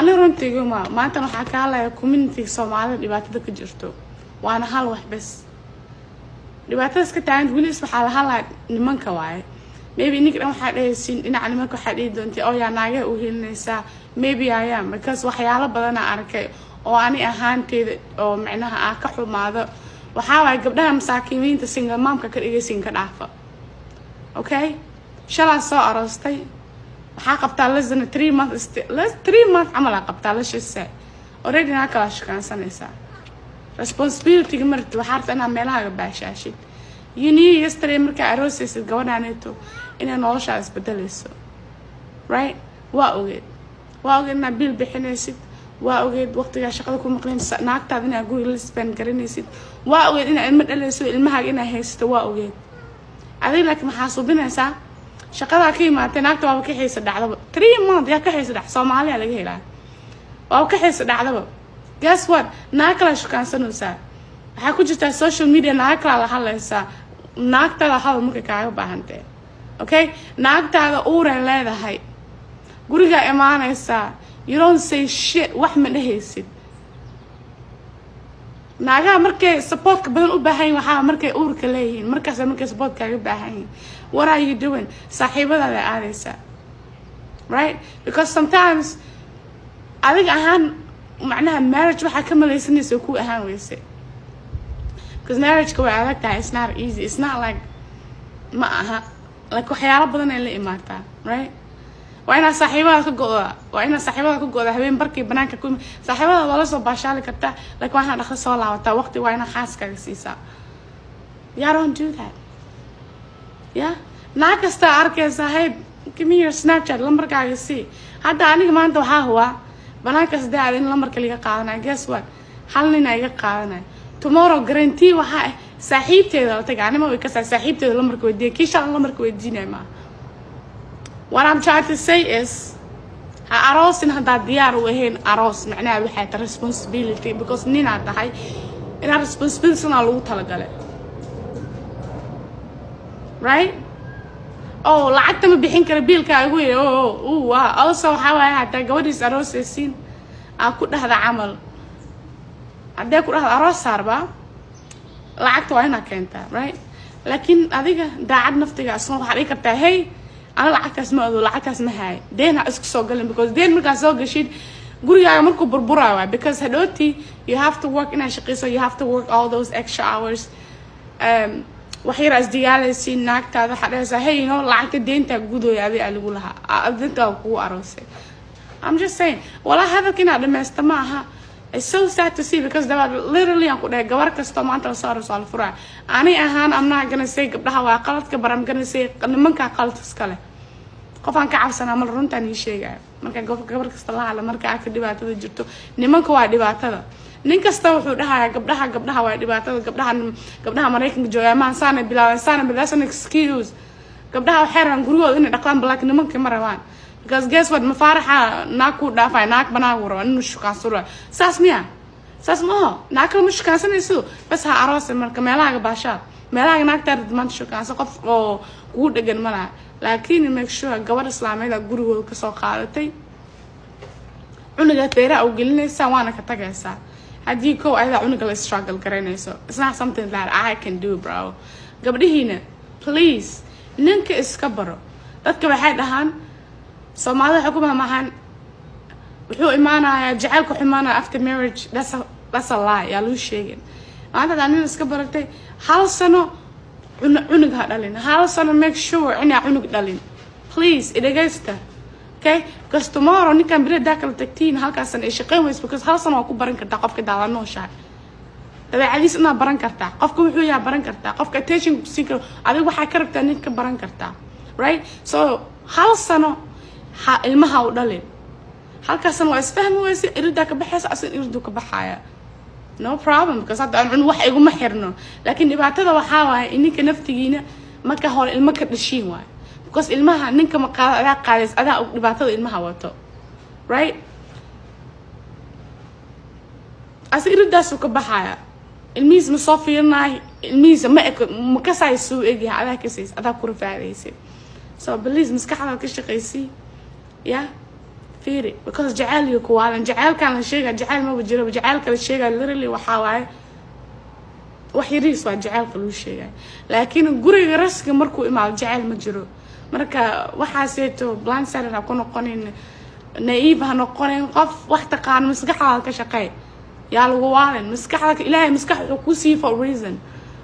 Ani runtiiguma maantan waxaa ka hadlaya community Soomaalida dhibaatada ka jirto, waana hal wax bes dhibaatadaas ka taagan. Wiilis waxaa la hadlaya nimanka waaye. Maybe ninka dhan waxaa dhehaysiin dhinaca nimanka, waxaa dhihi doontay oo yaa naagaha u helinaysaa. Maybe I am, because waxyaalo badana arkay oo ani ahaanteeda oo micnaha ah ka xumaado. Waxaa waaye gabdhaha masaakiimiinta single momka ka dhigaysiin ka dhaafa. Okay, shalaa soo aroostay, waxaa qabtaa less than 3 months, less 3 months camal aa qabtaa. La shise already naa kala shukaansanaysaa, responsibilityga marti waxaa rabtaa inaad meelahaaga baashaashid. You knew yesterday markaa aroosaysid gabadhaneeto inay noloshaa isbedelayso, right? Waa ogeed, waa ogeed inaad biil bixinaysid, waa ogeed waqtigaa shaqada ku maqnayn naagtaada inaad guriga la spend garanaysid, waa ogeed inaad ilmo dhalayso, ilmahaaga inaad haysato, waa ogeed adiga. Laakiin maxaa subinaysaa? Shaqadaa ka imaatay, naagta waaba ka xiisa dhacdaba. 3 month yaa ka xiisa dhac? Soomaaliya laga helaa, waaba ka xiisa dhacdaba. Guess what? Naag kalaa shukaansanaysaa, waxaa ku jirtaa social media, naag kalaa la hadlaysaa. Naagtaada hadal markay kaaga baahantee? Okay, naagtaada uuray leedahay, gurigaa imaanaysaa, you don't say shit, wax ma dhehaysid. Naagaha markay supportka badan u baahan yihin waxaa markay uurka leeyihiin, markaasa markay support kaaga baahan yihiin. What are you doing? Saaxiibadaada aadaysaa, right? Because sometimes adiga ahaan macnaha marriage waxaa ka malaysanaysa ku ahaan weyse, because marriageka way adag tahay. It's not easy, it's not like, ma aha like, waxyaalo badan ay la imaataa, right? Waa inaad saaxiibada ka go'da, waa inaad saaxiibada ka go'da. Habeen barkii banaanka ku saaxiibada waa la soo baashaali kartaa, laakiin waa inaad dhaqso soo laabataa. Waqti waa inaad xaaskaaga siisaa. Yeah, don't do that. Yeah, naag kastaa arkaysa, "Hey, give me your Snapchat, lambarkaaga sii." Hadda aniga maanta waxaa huwaa banaankaas daada in lambarka liga qaadanayo. Guess what? Hal nin a iga qaadanayo tomorrow, guarantee. Waxaa ah saaxiibteeda la taga, anima way kasaa saaxiibteeda lambarka weydiiya, kii shalan lambarka weydiinaya maaha. What I'm trying to say is, ha aroosin haddaad diyaar u ahayn aroos. Macnaha waxay tahay responsibility, because ninaad tahay inaad responsibility naa lagu talagalay, right? Oh, lacagta ma bixin kara, biilka igu yiri. Oh, waa also waxaa waaye hataa gabadhiis aroosaysiin aa ku dhahda camal, haddee ku dhahda aroos saarba, lacagta waa inaad keentaa, right? Laakiin adiga daacad naftiga asna waxaa dhihi kartaa, "Hey, ana lacagtaas ma odo, lacagtaas ma haayo." Deen ha isku soo galin, because deen markaa soo gashid gurigaaga markuu burburaayo waay, because hadhooti you have to work, inaad shaqeyso, you have to work all those extra hours. Wax yar isdigaalaysiin, naagtaada waxaa dhahaysaa, "Hey, lacagta deyntaa gudooya adi aa lagu lahaa, deyntaa kugu aroosay." I'm just saying, walaa hadalka inaad dhameysta ma aha. It's so sad to see, because daba literally aan ku dhahay gabar kastoo maanta lasoo aroos waa la furaa. Ani ahaan I'm not gonna say gabdhaha waa qaladka, but I'm gonna say nimankaa qaladka iska leh. Qof aan ka cabsanaa mal, runtaan ii sheegaya. Marka gabar kasta la hadla, marka aad ka dhibaatada jirto, nimanka waa dhibaatada. Nin kasta wuxuu dhahayaa gabdhaha, gabdhaha waa dhibaatada, gabdhaha, gabdhaha Maraykanka jooga amaan saana bilaabeen saana. That's an excuse. Gabdhaha waxay rabaan gurigooda inay dhaqdaan, laakiin nimanka ma rabaan, because guess what? Mafaaraxa naag kuu dhaafay, naag banaagu rabaa inuu shukaansuro. Saas miya? Saas ma aho. Naag kale ma shukaansanayso, bas ha aroose. Marka meelahaaga baashaa, meelahaaga naagtaa maanta shukaanso, qof oo kugu dhegan ma laha. Laakiin make sure gabadh islaameed aa gurigooda kasoo qaadatay, cunuga feeraha u gelinaysaa, waana ka tagaysaa haddii kow ayadaa cunuga la struggle garanayso. It's not something that I can do, bro. Gabdhihiina, please, ninka iska baro. Dadka waxay dhahaan, Soomaalida waxay ku mahmahaan, wuxuu imaanayaa jacaylka, wuxuu imaanaya after marriage. That's a lie. Yaa lagu sheegin. Maanta hadaa nin iska baratay, hal sano cunug ha dhalin. Hal sano make sure inaa cunug dhalin. Please, idhagaysta, okay? Because tomorrow ninkan beri hadaa kala tagtiin, halkaasan ay shaqayn weyso, because hal sano waa ku baran kartaa qofka daada nooshahay, dabeecadiis inaad baran kartaa, qofka wuxuu yahay baran kartaa, qofka attention ku siin karo, adiga waxaa ka rabtaa ninka baran kartaa, right? So hal sano ha ilmaha u dhalin. Halkaasna waa isfahmi weyse, iridaa ka baxaysa, asan iriduu ka baxaya, no problem, because hadda aan cun wax iguma xirno. Laakiin dhibaatada waxaa waaye ininka naftigiina marka hore ilmo ka dhashiin waaye, because ilmaha ninka ma qaada, adaa qaadays, adaa og dhibaatada ilmaha wato, right? Asa iridaasuu ka baxaya, ilmihiis ma soo fiirinaay, ilmihiisa ma eko, ma kasaay suu egyahay, adaa kasays, adaa ku rafaadaysid. So please, maskaxdaad ka shaqaysii. Yeah. Fiiri, because jacayl iyo kuwaalan, jacaylkan la sheegaya jacayl maba jiro. Jacaylka la sheegaya literally waxaa waaye wax yariis, waa jacaylka lagu sheegaya, laakiin guriga rasmiga markuu imaado jacayl ma jiro. Marka waxaaseeto blindsided ha ku noqonin, naive ha noqonin. Qof wax taqaano, maskaxdaada ka shaqeey. Yaa lagu waalin maskaxda. Ilaahay maskax wuxuu kuu siiyey for a reason,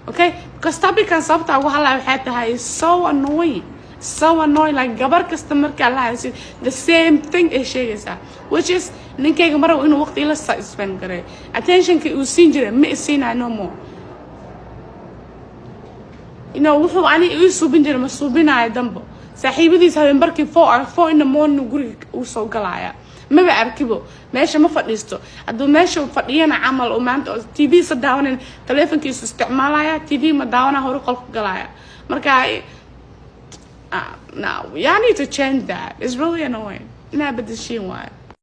okay? Because topican sababta ugu hadlaya waxay tahay so annoying, so annoying. Like, gabar kasta markaa la haysid, the same thing ay sheegaysaa, which is ninkayga maraba inuu waqti ila spend garay, attentionka uu siin jiray ma isiinayo no more. Wuxuu ani ii suubin jiray ma suubinaayo dambo. Saaxiibadiis habeen barkii 4 in the morning guriga uu soo galaya, maba arkibo, meesha ma fadhiisto. Hadduu meesha fadhiyana camal oo maanta oo TV sa daawanan, taleefonkiisu isticmaalaya, TV ma daawana, hore qolku galaya. Marka no, y'all need to change that. It's really annoying. Inaa bedeshiin waayo.